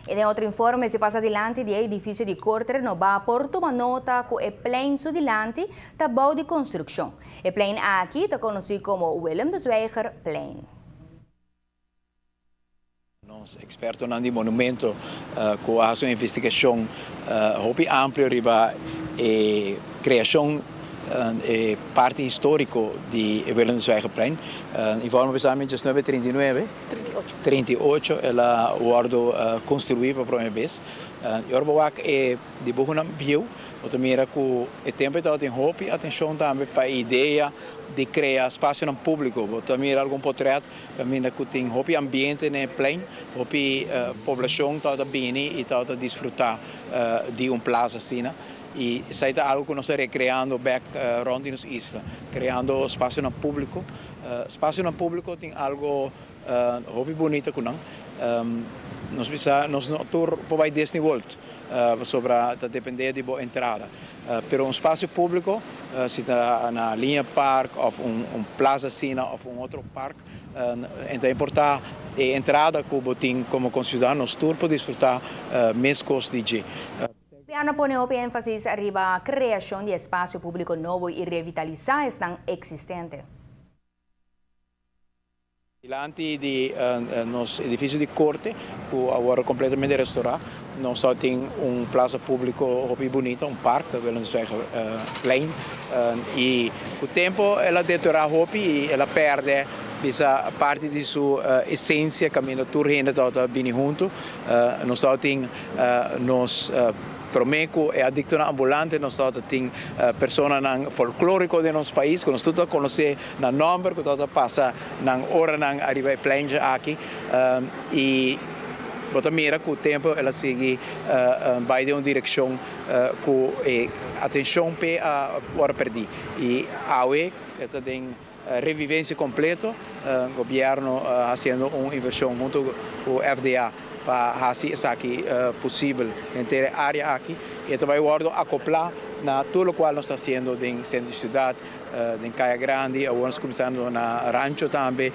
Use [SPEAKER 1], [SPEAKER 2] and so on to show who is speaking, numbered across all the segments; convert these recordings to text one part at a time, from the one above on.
[SPEAKER 1] I den otro informe, si pasa dilanti di edifisio di Korte renobá, por tuma nota ku e plein su dilanti ta bou di konstrukshon. E plein aki ta konosí komo Willem de Zwijger Plein.
[SPEAKER 2] Nos ekspertonan di monumento ku a hasi un investigashon hopi amplio riba e kreashon, e parti históriko di e Willem de Zwijgerplein. Informe bisa mi 1939, 38 el a wòrdu konstruí pa promé bes. I ora bo wak e dibuhonan bieu, bo ta mira ku e tempu ei tabatin hopi atenshon tambe pa e idea di krea spasionan públiko. Bo ta mira algun potrèt kaminda ku tin hopi ambiente na e plein, hopi poblashon tabata bini i tabata disfrutá di un plasa asina. I esei ta algu ku nos ta rekreando bèk rònt di nos isla, kreando spasionan públiko. Spasionan públiko tin algu hopi bunita ku nan. Nos bisa nos no tur por bai Disney World pasobra ta dependé di bo entrada. Pero un spasio públiko, si ta na Liña Park òf un plaza asina òf un otro park, e ta importá e entrada ku bo tin komo konsiudadano, nos tur por disfrutá meskos di dje.
[SPEAKER 1] Gobierno a pone hopi énfasis riba kreashon di espasio públiko nobo i revitalisá esnan eksistente.
[SPEAKER 2] Dilanti di nos edifisio di korte ku a wòrdu kompletamente restorá, nos ta tin un plasa públiko hopi bunita, un park, Willem-de-Zwijgerplein. I ku tempu el a deteriorá hopi i el a pèrdè bisa parti di su esensia kaminda tur hende tabata bini huntu. Nos tabatin nos promé ku e adiktonan ambulante, nos tabata tin personanan folklóriko den nos pais ku nos tur ta konosé nan nòmber, ku tabata pasa nan oranan ariba e pleintje aki. I bo ta mira ku tempu el a sigui bai den un direkshon ku e atenshon p'e a wòrdu pèrdí. I awe e ta den revivencia completo. Gobierno haciendo un inversion hunto cu FDA pa haci esaki posibel henter e area aki y ta bay wordo acopla na tur locual nos ta haciendo den centro di ciudad, den Caya Grandi, awor nos cuminsando na Rancho tambe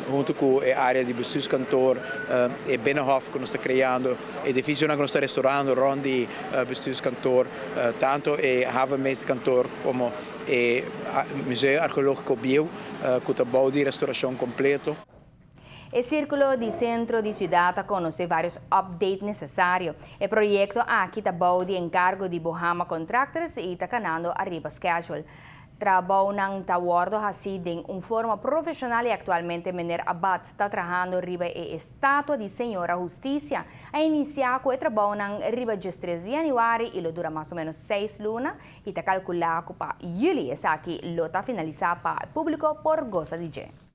[SPEAKER 2] hunto cu e area di bestuurskantoor, e Binnenhof cu nos ta creando, edificionan cu nos ta restaurando rond di bestuurskantoor, tanto e havenmeesterkantoor como E Museo Arkeológiko bieu ku ta bou di restorashon kompleto.
[SPEAKER 1] E sírkulo di sentro di siudat a konosé vários update nesesario. E proyekto aki ta bou di enkargo di Bohama Contractors i ta kanando ariba schedule. Trabounan ta wòrdu hasí den un forma profeshonal i aktualmente Meneer Abad ta trahando riba e estatua di Señora Hustisia. A inisiá ku e trabounan riba 13 di yanüari i lo dura mas o ménos 6 luna i ta kalkulá ku pa yüli esaki lo ta finalisá pa públiko por gosa di dje.